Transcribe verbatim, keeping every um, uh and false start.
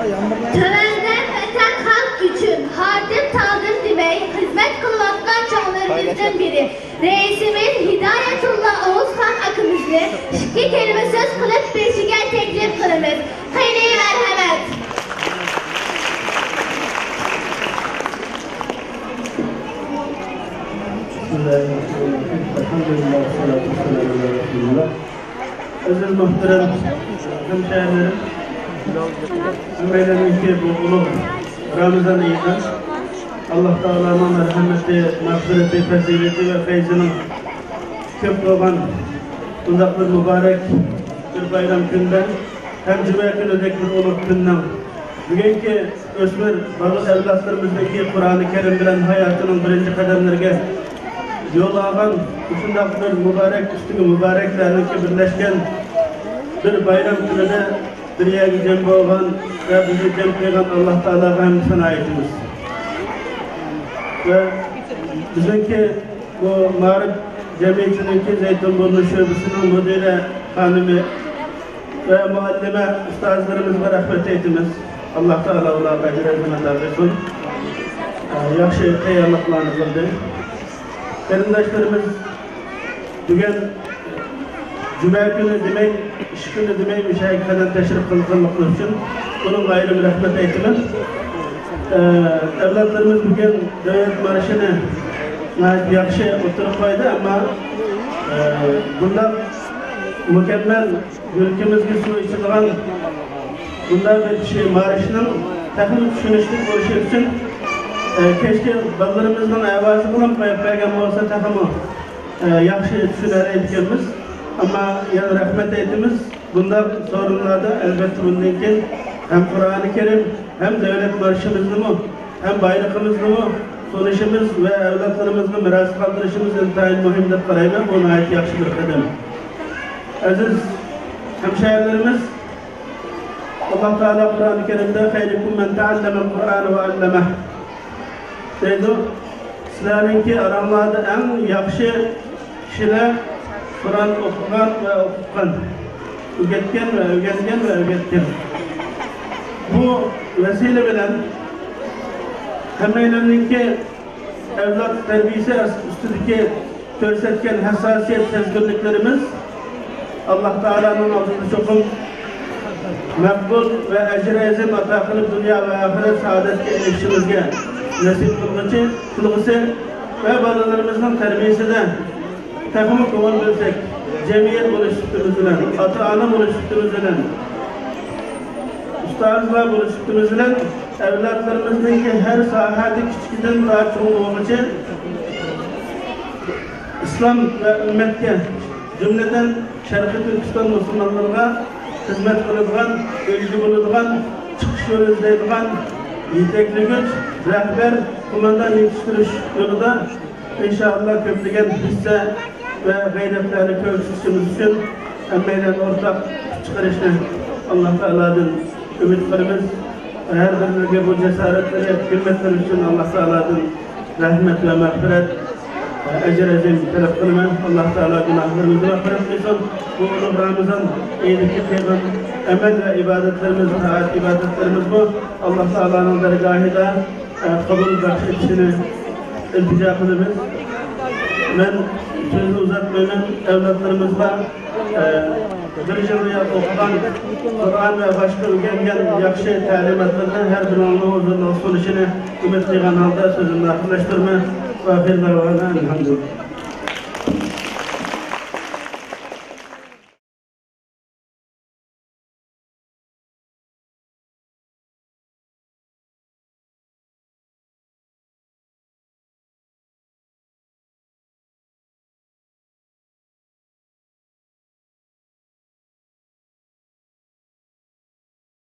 تۆۋەندە ۋەتەن خەلق ئۈچۈن ھاردىم-تالدىم دېمەي خىزمەت قىلىۋاتقان چوڭلىرىمىزدىن بىرى، رەئىسىمىز ھىدايەتۇللا ئوغۇزخان ئاكىمىزنى ئىككى كەلىمە سۆز قىلىپ بېرىشىگە تەكلىپ قىلىمىز. خېلى مەرھەمەت. بسم الله الرحمن الرحيم. الحمد لله، والصلاة والسلام على رسول الله. ئەزىز مۆھتەرەم ھەمشەھىرلىرىم، ھەممەيلەننىڭكى بۇ ئۇلۇغ رامىزان ئېيىدا ئاللاھ تائالانىڭ مەرھەمىتى، مەغپىرىتى، پەزىلىتى ۋە پەيزىنىڭ كۆپ بولغان بۇنداق بىر مۇبارەك بىر بايرام كۈندە ھەم جۈمە كۈنىدەك بىر ئۇلۇغ كۈننىڭ بۈگۈنكى ئۆسمۈر بالا ئەۋلادلىرىمىزنىڭكى قۇرئانى كەرىم بىلەن ھاياتىنىڭ بىرىنچى قەدەملىرىگە يول ئالغان مۇشۇنداق بىر مۇبارەك ئۈستىگە مۇبارەكلەرنىڭكى بىرلەشكەن بىر بايرام كۈنىدە بىر يەرگە جەم بولغان ۋە بىزنى جەم قىلغان ئاللاھ تائالاغا ھەمدۇ سانا ئېيتىمىز. ۋە بىزنىڭكى بۇ مائارىپ جەمئىيىتىنىڭكى زەيتۇنبۇرنۇ شۆبىسىنىڭ مۇدىرە خانىمى ۋە مۇئەللىمە ئۇستازلىرىمىزغا رەھمەت ئېيتىمىز. ئاللاھ تائالا ئۇلارغا ئەجىر ئەزىم ئاتا قىلسۇن. ياخشى تەييارلىقلارنى قىلدى. قېرىنداشلىرىمىز بۈگۈن جۈمە كۈنى دېمەي، ئىش كۈنى دېمەي، مۇشۇ يەرگە قەدەم تەشرىپ قىلغانلىقى ئۈچۈن بۇنىڭغا ئايرىم رەھمەت ئېيتىمەن. ئەۋلادلىرىمىز بۈگۈن دۆلەت مارشىنى ناھايىتى ياخشى ئوتتۇرىغا قويدى، ئەمما بۇنداق مۇكەممەل يۈرىكىمىزگە سۇ ئىچىدىغان بۇنداق بىر كىشى مارشنىڭ تېخىمۇ چۈشىنىشلىك بولۇشى ئۈچۈن، ئە، كەچكە بالىلىرىمىزنىڭ ئاۋازى بىلەن قويۇپ بەرگەن بولسا تېخىمۇ، ئە، ياخشى چۈشىنەلەيدىكەنمىز. ئەمما يەنە رەھمەت ئېيتىمىز. بۇنداق سورۇنلاردا ئەلۋەتتە بۇندىن كېيىن ھەم قۇرئانى كەرىم، ھەم دۆلەت مارشىمىزنىمۇ، ھەم بايرىقىمىزنىمۇ سۇنۇشىمىز ۋە ئەۋلادلىرىمىزغا مىراس قالدۇرۇشىمىز ئىنتايىن مۇھىم دەپ قارايمەن. بۇ ناھايىتى ياخشى بىر قەدەم. ئەزىز ھەمشەھەرلىرىمىز، ئاللاھ تائالا قۇرئانى كەرىمدە «خەيرۇكۇم مەن تەئەللەمەل قۇرئانە ۋە ئەللەمەھ» دەيدۇ. سىلەرنىڭكى ئاراڭلاردا ئەڭ ياخشى كىشىلەر قۇرئان ئوقۇغان ۋە ئوقۇتقان، ئۆگەتكەن ۋە ئۆگەنگەن ۋە ئۆگەتكەن. بۇ ۋەسىلە بىلەن ھەممەيلەننىڭكى ئەۋلاد تەربىيەسى ئۈستىدىكى كۆرسەتكەن ھەسساسىيەت، سەزگۈرلۈكلىرىمىز ئاللاھ تائالانىڭ ئالدىدا چوقۇم مەقبۇل ۋە ئەجرى ئەزىم ئاتا قىلىپ، دۇنيا ۋە ئاخىرەت سائادەتكە ئېرىشىشىمىزگە نەسىپ قىلغۇچى، قىلغۇسى ۋە بالىلىرىمىزنىڭ تەربىيەسىدە تېخىمۇ كۆڭۈل بۆلسەك، جەمئىيەت بولۇش سۈپىتىمىز بىلەن، ئاتا-ئانا بولۇش سۈپىتىمىز بىلەن، ئۇستازلار بولۇش سۈپىتىمىز بىلەن ئەۋلادلىرىمىزنىڭكى ھەر ساھەدە كىچىكىدىن تا چوڭ بولغۇچە ئىسلام ۋە ئۈممەتكە، جۈملىدىن شەرقىي تۈركىستان مۇسۇلمانلىرىغا خىزمەت قىلىدىغان، ئۈلگە بولىدىغان، چىقىش يولى ئىزدەيدىغان يېتەكلىگۈچ، رەھبەر، قوماندان يېتىشتۈرۈش يولىدا ئىنشائاللا كۆپلىگەن ھەسسە ۋە غەيرەتلەرنى كۆرسىتىشىمىز ئۈچۈن ھەممەيلەن ئورتاق كۈچ چىقىرىشنى ئاللاھ تائالادىن ئۈمىد قىلىمىز. ھەر بىرىگە بۇ جاسارەتلىرى، ھىممەتلىرى ئۈچۈن ئاللاھ تائالادىن رەھمەت ۋە مەغپىرەت، ئەجىر ئەزىم تەلەپ قىلىمەن. ئاللاھ تائالا گۇناھلىرىمىزنى مەغپىرەت قىلسۇن. بۇ ئۇلۇغ رامىزان ئېيىدىكى قىلغان ئەمەل ۋە ئىبادەتلىرىمىز، تائەت ئىبادەتلىرىمىزمۇ ئاللاھ تائالانىڭ دەرگاھىدا، ئە، قوبۇل بەخش ئېتىشىنى ئىلتىجا قىلىمىز. مەن سۆزنى ئۇزارتمايمەن. ئەۋلادلىرىمىزغا، ئە، بىر يىل بۇيان ئوقۇغان قۇرئان ۋە باشقا ئۆگەنگەن ياخشى تەلىماتلىرىنى ھەر بىرىڭلارنىڭ ھۇزۇرىغا سۇنۇشىنى ئۈمىد قىلغان ھالدا سۆزۈمنى ئاخىرلاشتۇرىمەن. ۋە ئاخىر دەۋانا ئەلھەمدۇلىللاھ.